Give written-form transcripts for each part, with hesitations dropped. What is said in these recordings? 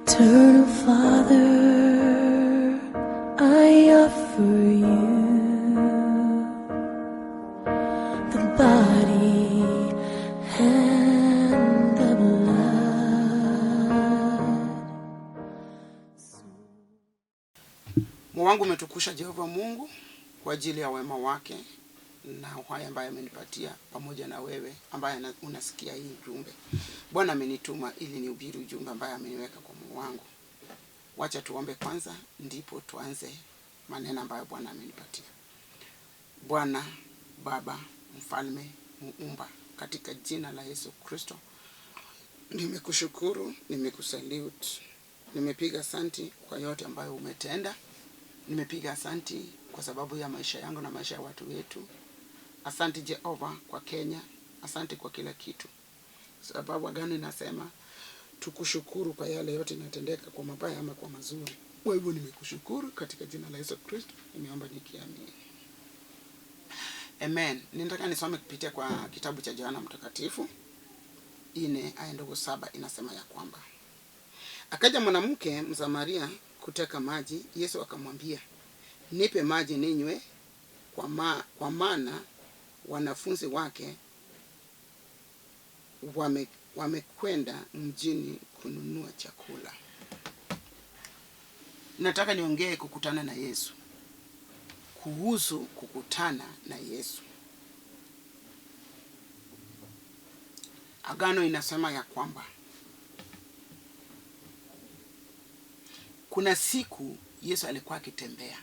Eternal Father, I offer you the body and the blood. Moyo wangu umetukusha Jehova Mungu kwa ajili ya wema wake na uhai ambaye amenipatia pamoja na wewe ambaye unasikia hii ujumbe. Bwana amenituma ili nihubiri ujumbe ambaye ameniweka kwa moyo wangu. Wacha tuombe kwanza, ndipo tuanze maneno ambayo Bwana amenipatia. Bwana Baba, Mfalme, Muumba, katika jina la Yesu Kristo, nimekushukuru, nimekusalute, nimepiga asanti kwa yote ambayo umetenda. Nimepiga asanti kwa sababu ya maisha yangu na maisha ya watu wetu. Asante Jehova kwa Kenya, asante kwa kila kitu. Sababu agano inasema tukushukuru kwa yale yote inatendeka, kwa mabaya ama kwa mazuri. Kwa hivyo nimekushukuru katika jina la Yesu Kristo, nimeomba nikiamini. Amen. Ninataka nisome kupitia kwa kitabu cha Yohana Mtakatifu 4 aya ndogo 7 inasema ya kwamba akaja mwanamke Msamaria kuteka maji. Yesu akamwambia, nipe maji ninywe, kwa maana wanafunzi wake wamekwenda mjini kununua chakula. Nataka niongee kukutana na Yesu, kuhusu kukutana na Yesu. Agano inasema ya kwamba kuna siku Yesu alikuwa akitembea.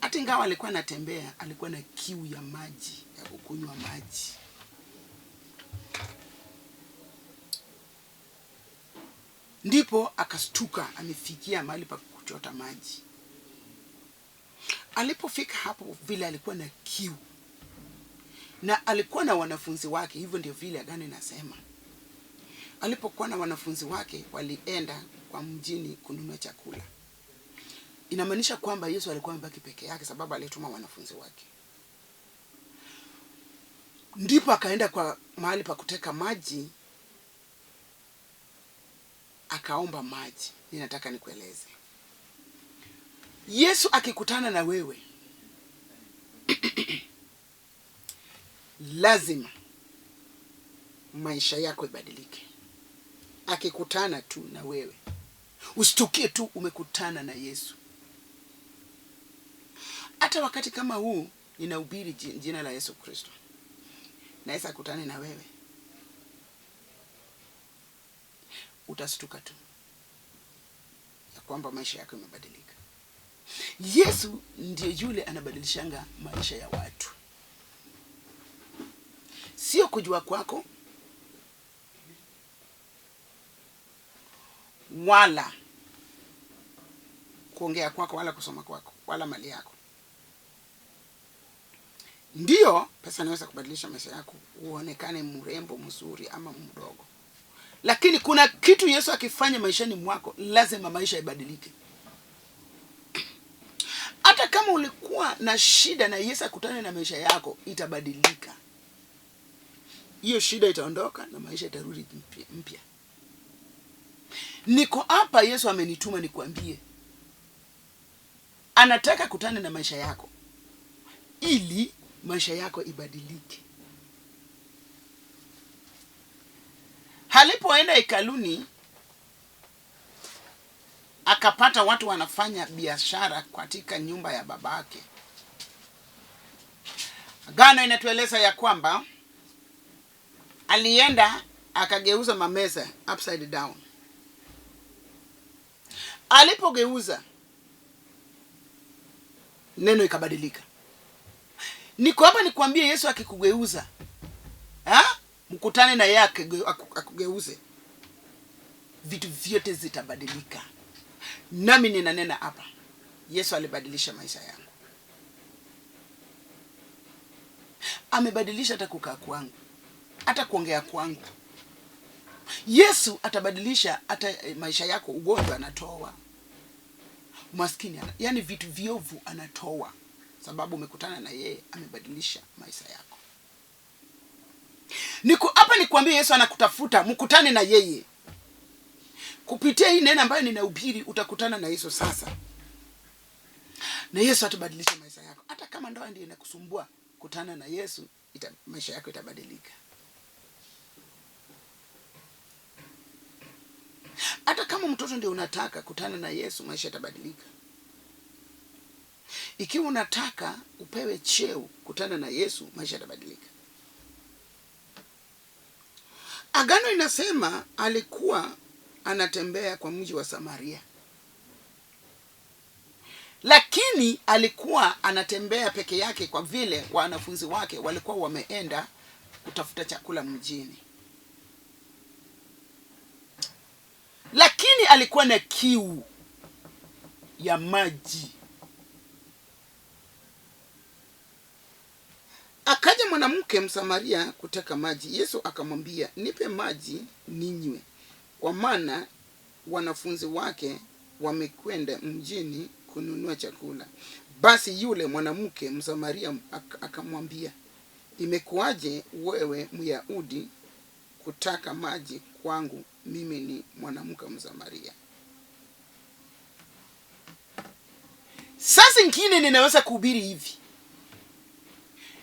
Hata ingawa alikuwa anatembea, alikuwa na kiu ya maji, ya kukunywa maji. Ndipo akastuka amefikia mahali pa kuchota maji. Alipofika hapo, vile alikuwa na kiu na alikuwa na wanafunzi wake, hivyo ndio vile agano inasema. Alipokuwa na wanafunzi wake walienda kwa mjini kununua chakula. Inamaanisha kwamba Yesu alikuwa amebaki peke yake, sababu alituma wanafunzi wake. Ndipo akaenda kwa mahali pa kuteka maji, akaomba maji. Ninataka nikueleze, Yesu akikutana na wewe lazima maisha yako ibadilike. Akikutana tu na wewe, usitukie tu umekutana na Yesu. Hata wakati kama huu ninahubiri jina la Yesu Kristo, naweza kutana na wewe, utastuka tu ya kwamba maisha yako yamebadilika. Yesu ndiye yule anabadilishanga maisha ya watu, sio kujua kwako wala kuongea kwako wala kusoma kwako wala mali yako. Ndiyo, pesa inaweza kubadilisha maisha yako uonekane mrembo, mzuri ama mdogo, lakini kuna kitu Yesu akifanya maishani mwako lazima maisha ibadilike. Hata kama ulikuwa na shida na Yesu akutane na maisha yako, itabadilika. Hiyo shida itaondoka na maisha itarudi mpya. Niko hapa, Yesu amenituma nikuambie, anataka kutane na maisha yako ili maisha yako ibadilike. Alipoenda hekaluni akapata watu wanafanya biashara katika nyumba ya babake. Agano inatueleza ya kwamba alienda akageuza mameza upside down. Alipogeuza, neno ikabadilika. Niko hapa nikwambie, Yesu akikugeuza, ha? Mkutane na yeye akugeuze, vitu vyote zitabadilika. Nami ninanena hapa, Yesu alibadilisha maisha yangu. Amebadilisha hata kukaa kwangu, hata kuongea kwangu. Yesu atabadilisha hata maisha yako. Ugonjwa anatoa, umaskini ana, yani vitu viovu anatoa, sababu umekutana na yeye, amebadilisha maisha yako. Niko hapa nikwambie, Yesu anakutafuta, mkutane na yeye. Kupitia hii neno ambayo ninahubiri utakutana na Yesu sasa. Na Yesu atabadilisha maisha yako. Hata kama ndoa ndio inakusumbua, kutana na Yesu, maisha yako itabadilika. Hata kama mtoto ndio unataka, kutana na Yesu, maisha yatabadilika. Ikiwa unataka upewe cheo, kutana na Yesu, maisha yatabadilika. Agano inasema alikuwa anatembea kwa mji wa Samaria. Lakini alikuwa anatembea peke yake kwa vile wanafunzi wake walikuwa wameenda kutafuta chakula mjini. Lakini alikuwa na kiu ya maji. Akaja mwanamke Msamaria kuteka maji. Yesu akamwambia, nipe maji ninywe, kwa maana wanafunzi wake wamekwenda mjini kununua chakula. Basi yule mwanamke Msamaria akamwambia, imekuwaje wewe Myahudi kutaka maji kwangu, mimi ni mwanamke Msamaria? Sasa ingine ninaweza kuhubiri hivi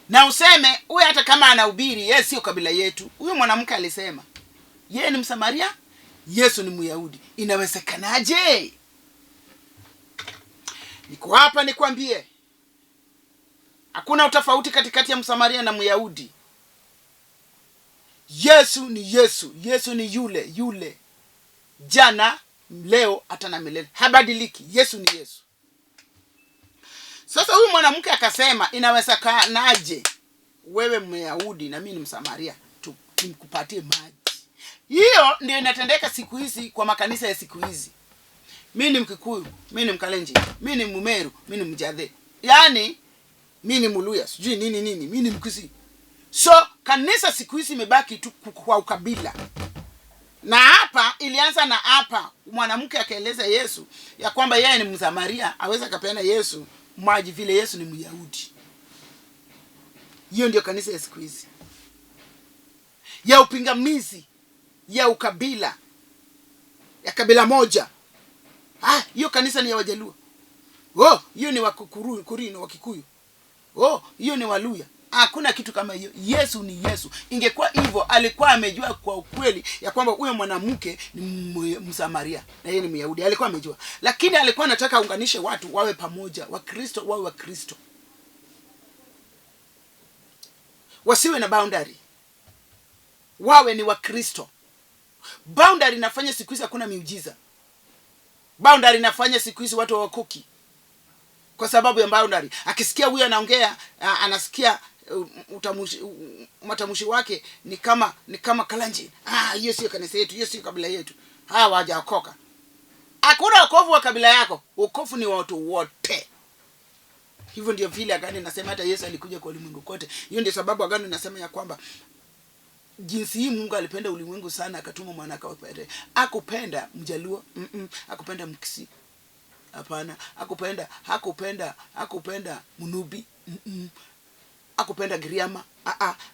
na useme huyu hata kama anahubiri yeye sio kabila yetu. Huyu mwanamke alisema yeye ni Msamaria, Yesu ni Myahudi. Inawezekanaje? Niko hapa nikwambie, hakuna utofauti katikati ya Msamaria na Myahudi. Yesu ni Yesu, Yesu ni yule yule jana, leo, hata na milele. Habadiliki. Yesu ni Yesu. Sasa huyu mwanamke akasema, inawezekanaje wewe Myahudi na mimi ni Msamaria nikupatie maji? Hiyo ndio inatendeka siku hizi kwa makanisa ya siku hizi. Mimi ni Mkikuyu, mimi ni Mkalenjin, mimi ni Mumeru, mimi ni Mjadhe. Yaani mimi ni Mluya, sijui nini nini, mimi ni Mkisii. So kanisa siku hizi imebaki tu kwa ukabila. Na hapa ilianza na hapa mwanamke akaeleza Yesu ya kwamba yeye ni Msamaria, aweza akapeana Yesu maji vile Yesu ni Myahudi. Hiyo ndio kanisa ya siku hizi, ya upingamizi, ya ukabila, ya kabila moja. Hiyo kanisa ni ya Wajaluo. Oh, hiyo ni Wakurino, Wakikuyu. Oh, hiyo ni Waluya. Hakuna kitu kama hiyo. Yesu ni Yesu. Ingekuwa hivyo alikuwa amejua kwa ukweli ya kwamba huyo mwanamke ni Msamaria na yeye ni Myahudi. Alikuwa amejua. Lakini alikuwa anataka aunganishe watu wawe pamoja, Wakristo wawe Wakristo. Wasiwe na boundary. Wawe ni Wakristo. Boundary inafanya siku hizi hakuna miujiza. Boundary inafanya siku hizi watu hawakoki. Kwa sababu ya boundary. Akisikia huyu anaongea, anasikia matamshi wake ni kama Kalenjin. Hiyo sio kanisa yetu, hiyo sio kabila yetu. Hawa hawajaokoka. Hakuna wokovu wa kabila yako. Wokovu ni wa watu wote. Hivyo ndio vile agano inasema hata Yesu alikuja kwa ulimwengu kote. Hiyo ndio sababu agano inasema ya kwamba jinsi hii Mungu alipenda ulimwengu sana akatuma mwana wake pekee. Hakupenda Mjaluo, hakupenda Mkisii. Hapana, hakupenda Mnubi, Hakupenda Giriama.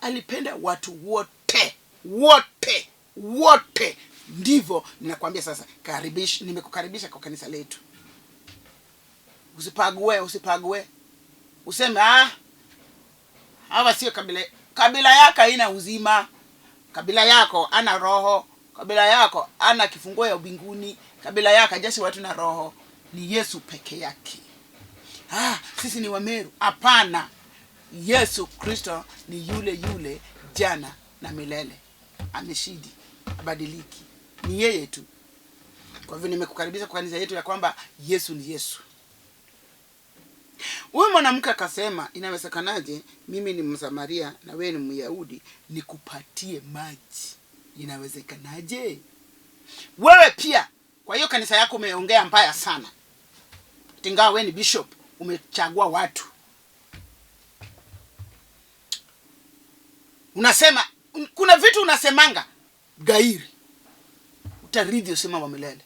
Alipenda watu wote, wote, wote. Ndivyo ninakwambia sasa, nimekukaribisha kwa kanisa letu. Usipague, usipague. Useme hawa sio kabila. Kabila yako haina uzima. Kabila yako ana roho. Kabila yako ana kifunguo ya mbinguni. Kabila yako hajasi watu na roho. Ni Yesu peke yake. Sisi ni Wameru. Hapana. Yesu Kristo ni yule yule jana na milele. Ameshidi, habadiliki. Ni yeye tu. Kwa hivyo nimekukaribisha kwa kanisa yetu ya kwamba Yesu ni Yesu. Huyu mwanamke akasema, inawezekanaje mimi ni Msamaria na wewe ni Myahudi nikupatie maji? Inawezekanaje? Wewe pia kwa hiyo kanisa yako umeongea mbaya sana. Ingawa wewe ni bishop, umechagua watu. Unasema kuna vitu unasemanga gairi. Utaridhi usema wa milele.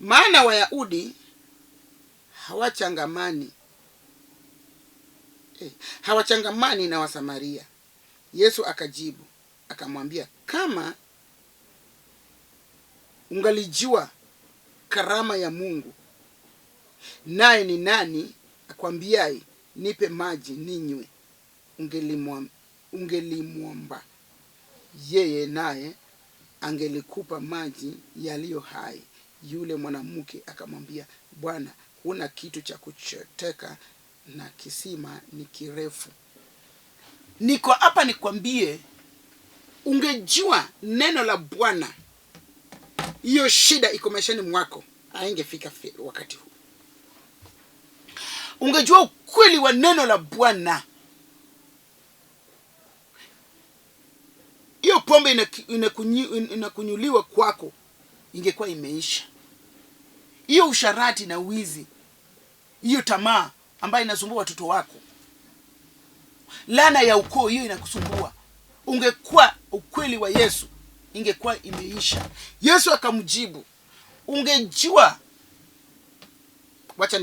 Maana Wayahudi hawachangamani. Hawachangamani na Wasamaria. Yesu akajibu akamwambia, kama Ungalijua karama ya Mungu, naye ni nani akwambiaye nipe maji ninywe, ungelimwomba yeye, naye angelikupa maji yaliyo hai. Yule mwanamke akamwambia, Bwana, huna kitu cha kuchoteka na kisima ni kirefu. Niko hapa nikwambie, ungejua neno la Bwana, hiyo shida iko maishani mwako haingefika wakati huu. Ungejua ukweli wa neno la Bwana, hiyo pombe inakunyuliwa kwako ingekuwa imeisha. Hiyo usharati na wizi, hiyo tamaa ambayo inasumbua watoto wako, laana ya ukoo hiyo inakusumbua, ungekuwa ukweli wa Yesu ingekuwa imeisha. Yesu akamjibu, ungejua. Wacha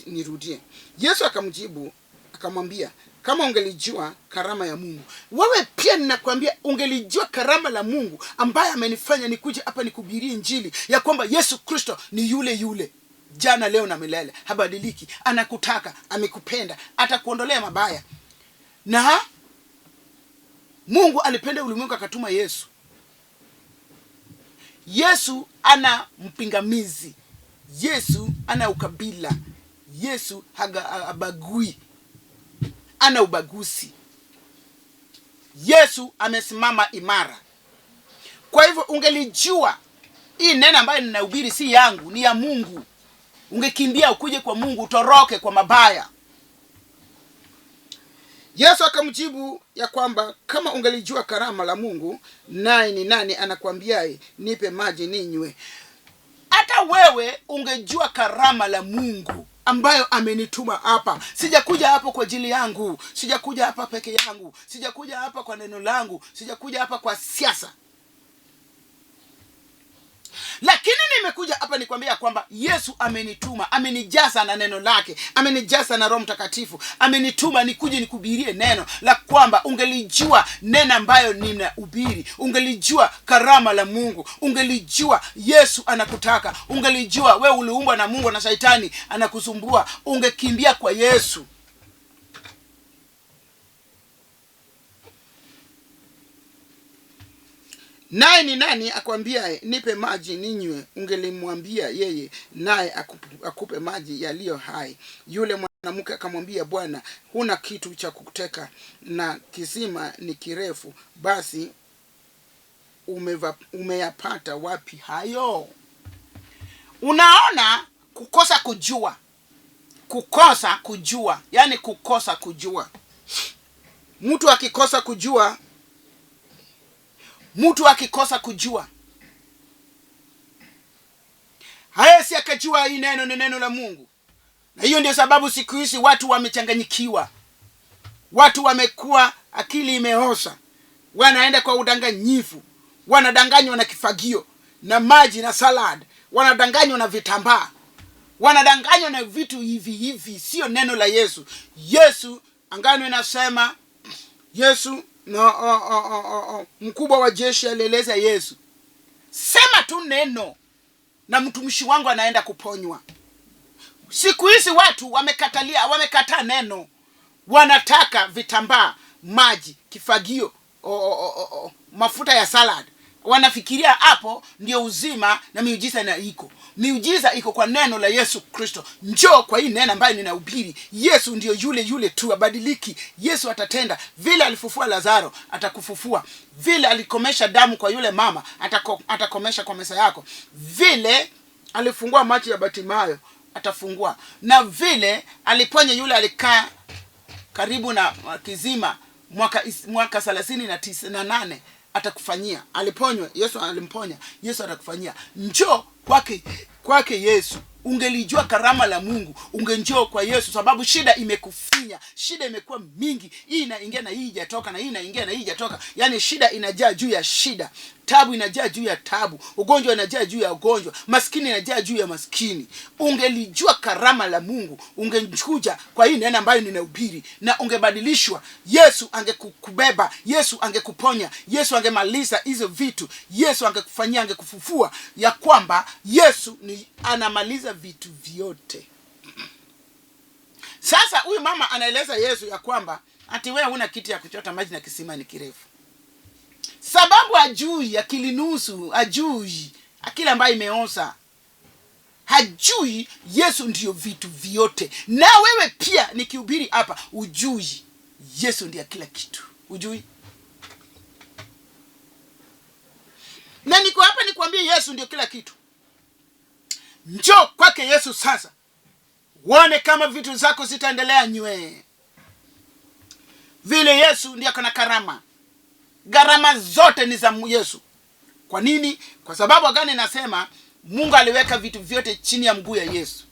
nirudie. Yesu akamjibu akamwambia, kama ungelijua karama ya Mungu. Wewe pia ninakwambia, ungelijua karama la Mungu ambaye amenifanya nikuje hapa nikuhubirie Injili ya kwamba Yesu Kristo ni yule yule jana, leo na milele, habadiliki, anakutaka, amekupenda, atakuondolea mabaya. Na Mungu alipenda ulimwengu akatuma Yesu. Yesu ana mpingamizi, Yesu ana ukabila, Yesu habagui, ana ubaguzi. Yesu amesimama imara. Kwa hivyo ungelijua hii neno ambayo ninahubiri si yangu, ni ya Mungu, ungekimbia ukuje kwa Mungu, utoroke kwa mabaya. Yesu akamjibu ya kwamba kama ungelijua karama la Mungu, naye ni nani anakuambiaye nipe maji ninywe. Hata wewe ungejua karama la Mungu ambayo amenituma hapa. Sijakuja hapo kwa ajili yangu, sijakuja hapa peke yangu, sijakuja hapa kwa neno langu, sijakuja hapa kwa siasa. Lakini nimekuja hapa nikwambia kwamba Yesu amenituma, amenijaza na neno lake, amenijaza na Roho Mtakatifu, amenituma nikuje nikuhubirie neno la kwamba ungelijua neno ambayo ninahubiri, ungelijua karama la Mungu, ungelijua Yesu anakutaka, ungelijua wewe uliumbwa na Mungu na Shetani anakusumbua, ungekimbia kwa Yesu. Naye ni nani akwambiaye nipe maji ninywe, ungelimwambia yeye, naye akupe maji yaliyo hai. Yule mwanamke akamwambia, Bwana, huna kitu cha kuteka na kisima ni kirefu, basi umeyapata wapi hayo? Unaona, kukosa kujua, kukosa kujua, yani kukosa kujua. Mtu akikosa kujua, mtu akikosa kujua, hawezi akajua hii neno ni neno la Mungu. Na hiyo ndio sababu siku hizi watu wamechanganyikiwa, watu wamekuwa akili imeoza, wanaenda kwa udanganyifu, wanadanganywa na kifagio na maji na salad, wanadanganywa na vitambaa, wanadanganywa na vitu hivi hivi, sio neno la Yesu. Yesu angano inasema Yesu no, mkubwa wa jeshi alieleza Yesu, sema tu neno na mtumishi wangu anaenda kuponywa. Siku hizi watu wamekataa neno, wanataka vitambaa, maji, kifagio, mafuta ya salad. Wanafikiria hapo ndio uzima na miujiza na iko. Miujiza iko kwa neno la Yesu Kristo. Njoo kwa hii neno ambayo ninahubiri. Yesu ndio yule yule tu, habadiliki. Yesu atatenda. Vile alifufua Lazaro, atakufufua. Vile alikomesha damu kwa yule mama, atakomesha kwa mesa yako. Vile alifungua macho ya Bartimayo, atafungua. Na vile aliponya yule alikaa karibu na kizima mwaka 38, atakufanyia. Aliponywa, Yesu alimponya, Yesu atakufanyia. Njoo kwake Yesu. Ungelijua karama la Mungu, ungenjoo kwa Yesu, sababu shida imekufinya, shida imekuwa mingi. Hii inaingia na hii ijatoka, na hii inaingia na hii ijatoka. Yaani shida inajaa juu ya shida, tabu inajaa juu ya tabu, ugonjwa inajaa juu ya ugonjwa, maskini inajaa juu ya maskini. Ungelijua karama la Mungu, ungekuja kwa hii neno ambayo ninahubiri na ungebadilishwa. Yesu angekubeba, Yesu angekuponya, Yesu angemaliza hizo vitu, Yesu angekufanyia, angekufufua, ya kwamba Yesu ni anamaliza vitu vyote. Sasa huyu mama anaeleza Yesu ya kwamba ati wewe huna kiti ya kuchota maji na kisima ni kirefu. Sababu ajui, akili nusu, ajui, akili ambayo imeoza. Hajui Yesu ndiyo vitu vyote. Na wewe pia nikihubiri hapa ujui Yesu ndiye kila kitu. Ujui? Na niko hapa nikwambie Yesu ndiyo kila kitu. Njoo kwake Yesu sasa, uone kama vitu zako zitaendelea nywe. Vile Yesu ndiye akona karama. Gharama zote ni za Yesu. Kwa nini? Kwa sababu agano inasema Mungu aliweka vitu vyote chini ya mguu ya Yesu.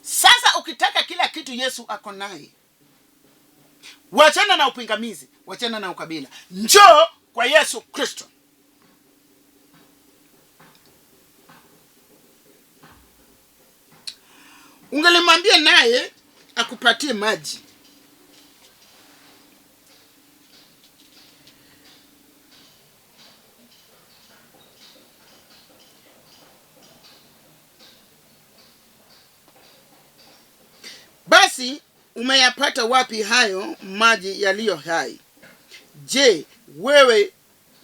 Sasa ukitaka kila kitu Yesu ako naye. Wachana na upingamizi, wachana na ukabila. Njoo kwa Yesu Kristo. Ungelimwambia naye akupatie maji. Basi umeyapata wapi hayo maji yaliyo hai? Je,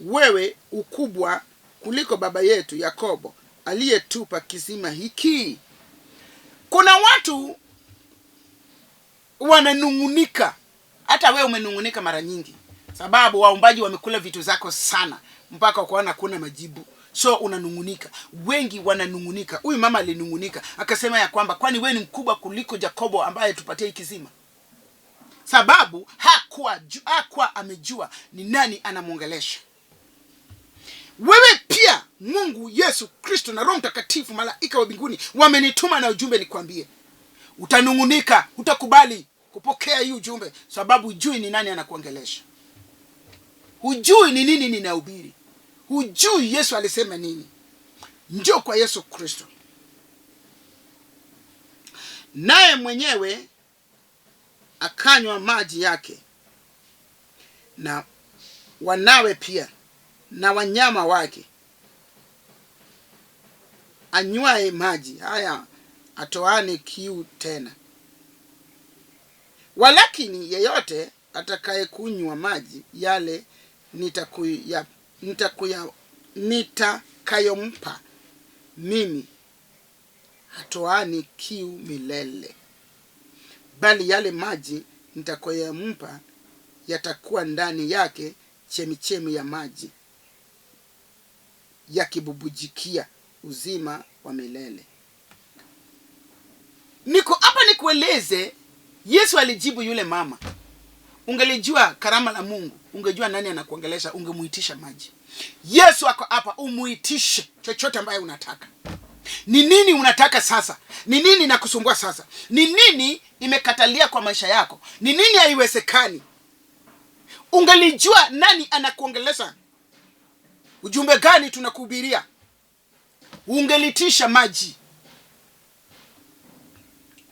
wewe ukubwa kuliko baba yetu Yakobo aliyetupa kisima hiki? Kuna watu wananungunika. Hata wewe umenungunika mara nyingi, sababu waombaji wamekula vitu zako sana mpaka ukaona kuna majibu. So unanungunika. Wengi wananungunika. Huyu mama alinungunika akasema ya kwamba kwani wewe ni mkubwa kuliko Yakobo ambaye tupatie hiki kisima? Sababu hakuwa amejua ni nani anamuongelesha. Wewe pia Mungu Yesu Kristo na Roho Mtakatifu malaika wa mbinguni wamenituma na ujumbe nikwambie. Utanungunika, utakubali kupokea hii ujumbe sababu hujui ni nani anakuongelesha. Hujui ni nini ninahubiri. Hujui Yesu alisema nini. Njoo kwa Yesu Kristo. Naye mwenyewe akanywa maji yake, na wanawe pia, na wanyama wake. Anywae maji haya atoane kiu tena. Walakini yeyote atakayekunywa maji yale nitakayompa mimi hatoani kiu milele, bali yale maji nitakayompa yatakuwa ndani yake chemichemi ya maji yakibubujikia uzima wa milele. Niko hapa nikueleze, Yesu alijibu yule mama. Ungelijua karama la Mungu, ungejua nani anakuongelesha, ungemuitisha maji. Yesu ako hapa, umuitishe chochote ambaye unataka. Ni nini unataka sasa? Ni nini inakusumbua sasa? Ni nini imekatalia kwa maisha yako? Ni nini haiwezekani? Ungelijua nani anakuongelesha, ujumbe gani tunakuhubiria, ungelitisha maji.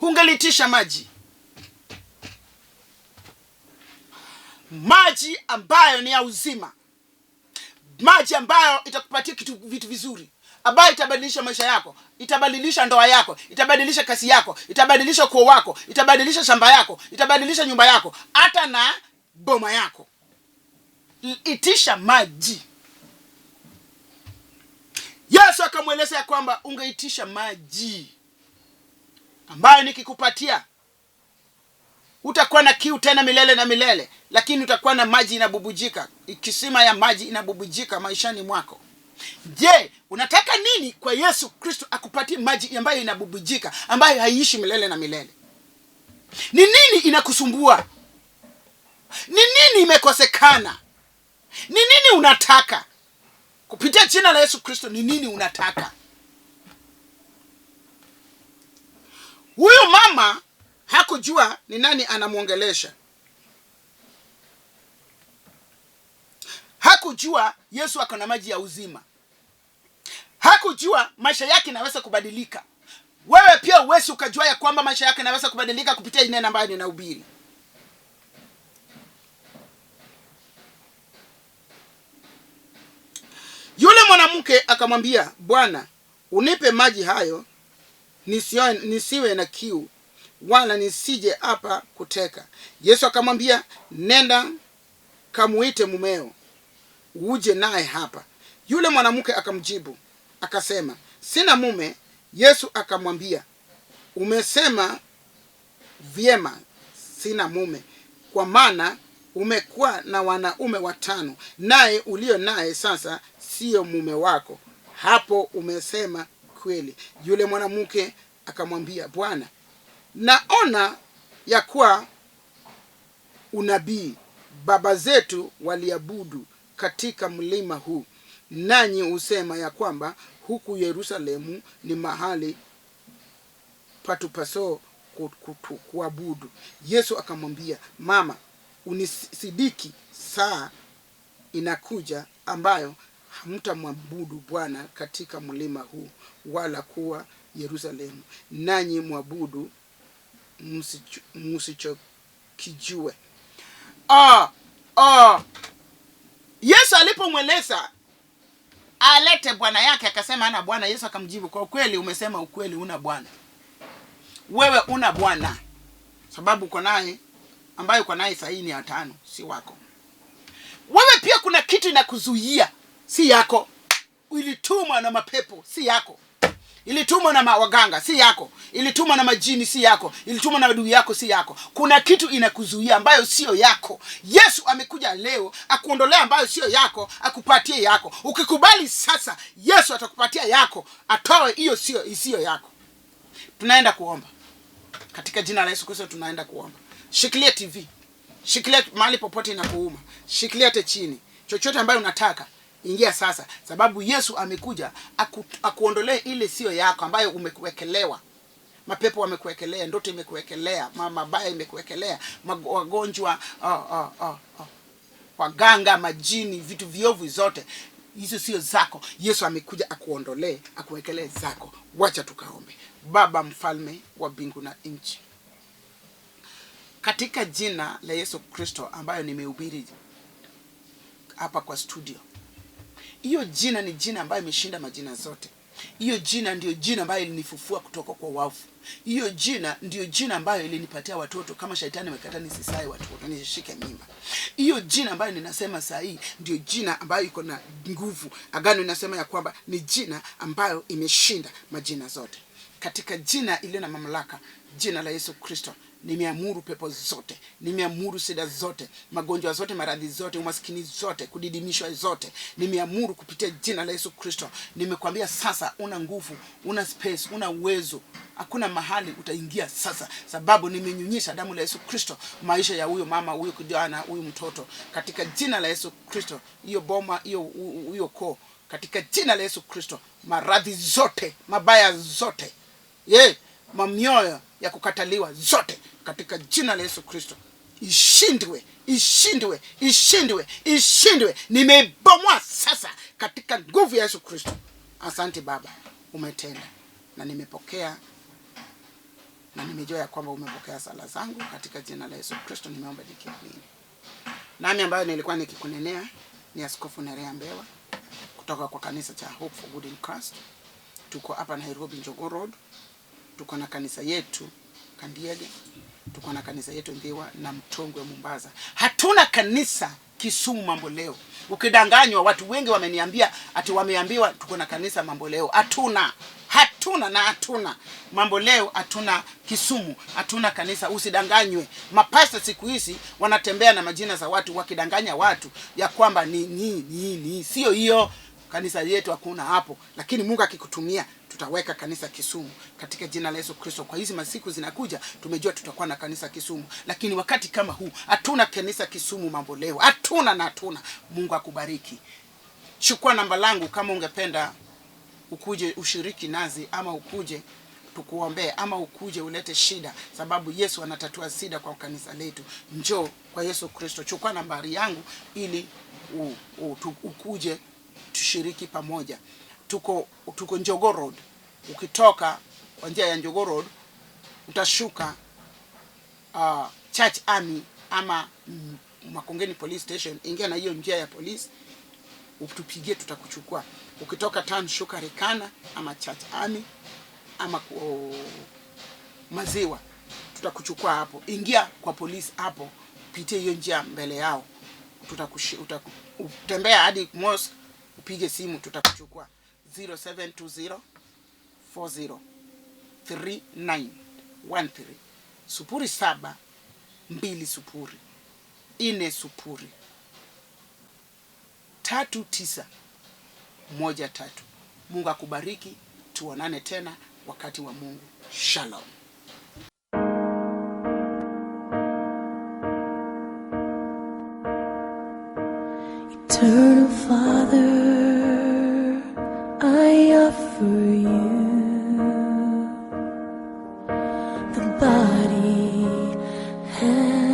Ungelitisha maji. Maji ambayo ni ya uzima. Maji ambayo itakupatia vitu vizuri, ambayo itabadilisha maisha yako, itabadilisha ndoa yako, itabadilisha kazi yako, itabadilisha ukoo wako, itabadilisha shamba yako, itabadilisha nyumba yako, hata na boma yako. Itisha maji. Yesu akamweleza ya kwamba ungeitisha maji ambayo nikikupatia utakuwa na kiu tena milele na milele, lakini utakuwa na maji inabubujika, kisima ya maji inabubujika maishani mwako. Je, unataka nini kwa Yesu Kristo akupatie maji ambayo inabubujika, ambayo haiishi milele na milele? Ni nini inakusumbua? Ni nini imekosekana? Ni nini unataka? Kupitia jina la Yesu Kristo, ni nini unataka? Huyu mama hakujua ni nani anamwongelesha. Hakujua Yesu ako na maji ya uzima. Hakujua maisha yake inaweza kubadilika. Wewe pia uwezi ukajua ya kwamba maisha yake inaweza kubadilika kupitia neno ambayo ninahubiri. Yule mwanamke akamwambia, Bwana, unipe maji hayo nisiwe na kiu, wala nisije hapa kuteka. Yesu akamwambia, nenda kamuite mumeo, uje naye hapa. Yule mwanamke akamjibu akasema, sina mume. Yesu akamwambia, umesema vyema, sina mume, kwa maana umekuwa na wanaume 5, naye ulio naye sasa sio mume wako. Hapo umesema kweli. Yule mwanamke akamwambia, Bwana, naona ya kuwa unabii. Baba zetu waliabudu katika mlima huu, nanyi husema ya kwamba huku Yerusalemu ni mahali patupaso kuabudu. Yesu akamwambia, mama, unisidiki, saa inakuja ambayo hamtamwabudu Bwana katika mlima huu wala kuwa Yerusalemu, nanyi mwabudu msichokijue. Yesu alipomweleza alete bwana yake, akasema hana bwana. Yesu akamjibu, kwa kweli umesema ukweli, una bwana. Wewe una bwana, sababu uko naye ambaye uko naye sahihi ni 5, si wako. Wewe pia kuna kitu inakuzuia, si yako. Ilitumwa na mapepo, si yako. Ilitumwa na waganga, si yako. Ilitumwa na majini, si yako. Ilitumwa na adui yako, si yako. Kuna kitu inakuzuia ambayo sio yako. Yesu amekuja leo akuondolea ambayo sio yako, akupatie yako. Ukikubali sasa, Yesu atakupatia yako, atoe hiyo sio isiyo yako. Tunaenda kuomba. Katika jina la Yesu Kristo tunaenda kuomba. Shikilia TV. Shikilia mahali popote inakuuma. Shikilia hata chini. Chochote ambayo unataka, ingia sasa, sababu Yesu amekuja akuondolee ile sio yako ambayo umekuwekelewa. Mapepo wamekuwekelea, ndoto imekuwekelea, mabaya imekuwekelea, wagonjwa, waganga, majini, vitu viovu zote. Hizo sio zako. Yesu amekuja akuondolee, akuwekelee zako. Wacha tukaombe. Baba mfalme wa mbingu na nchi, katika jina la Yesu Kristo ambayo nimehubiri hapa kwa studio, hiyo jina ni jina ambayo imeshinda majina zote. Hiyo jina ndio jina ambayo ilinifufua kutoka kwa wafu. Hiyo jina ndio jina ambayo ilinipatia watoto kama shetani amekataa nisisae watoto, nisishike mimba. Hiyo jina ambayo ninasema saa hii ndio jina ambayo iko na nguvu. Agano inasema ya kwamba ni jina ambayo imeshinda majina zote. Katika jina iliyo na mamlaka, jina la Yesu Kristo, nimeamuru pepo zote, nimeamuru shida zote, magonjwa zote, maradhi zote, umaskini zote, kudidimishwa zote, nimeamuru kupitia jina la Yesu Kristo. Nimekwambia sasa una nguvu, una space, una uwezo. Hakuna mahali utaingia sasa, sababu nimenyunyisha damu la Yesu Kristo maisha ya huyo mama, huyo kijana, huyo mtoto, katika jina la Yesu Kristo. Hiyo boma, hiyo koo, katika jina la Yesu Kristo, maradhi zote, mabaya zote, mamioyo ya kukataliwa zote, katika jina la Yesu Kristo, ishindwe, ishindwe, ishindwe, ishindwe. Nimebomoa sasa katika nguvu ya Yesu Kristo. Asante Baba, umetenda na nimepokea, na nimejua ya kwamba umepokea sala zangu. Katika jina la Yesu Kristo nimeomba nikiamini. Nami ambayo nilikuwa nikikunenea ni Askofu Nerea Mbewa kutoka kwa kanisa cha Hope for Good in Christ. Tuko hapa Nairobi, Njogoo Road. Tuko na kanisa yetu Kandiege, tuko na kanisa yetu Ndhiwa na Mtongwe Mombasa. Hatuna kanisa Kisumu mambo leo. Ukidanganywa, watu wengi wameniambia ati wameambiwa tuko na kanisa mambo leo. Hatuna. Hatuna na hatuna. Mambo leo hatuna Kisumu, hatuna kanisa. Usidanganywe. Mapasta siku hizi wanatembea na majina za watu wakidanganya watu ya kwamba ni ni ni ni. Sio hiyo. Kanisa yetu hakuna hapo. Lakini Mungu akikutumia tutaweka kanisa Kisumu katika jina la Yesu Kristo. Kwa hizi masiku zinakuja tumejua tutakuwa na kanisa Kisumu, lakini wakati kama huu hatuna kanisa Kisumu mambo leo. Hatuna na hatuna. Mungu akubariki. Chukua namba langu kama ungependa ukuje ushiriki nazi ama ukuje tukuombee, ama ukuje ulete shida, sababu Yesu anatatua shida kwa kanisa letu. Njoo kwa Yesu Kristo, chukua nambari yangu ili ukuje tushiriki pamoja. Tuko Njogoo Road. Ukitoka kwa njia ya Njogoo Road utashuka Church Army ama Makongeni Police Station, ingia na hiyo njia ya polisi, utupigie, tutakuchukua. Ukitoka town shuka Rikana ama Church Army ama Maziwa, tutakuchukua hapo. Ingia kwa polisi hapo, pitie hiyo njia mbele yao, utembea hadi mosque, upige simu, tutakuchukua. 0720 40 3913, 0720 40 3913. Mungu akubariki, tuonane tena wakati wa Mungu. Shalom. Eternal Father, I offer you the body and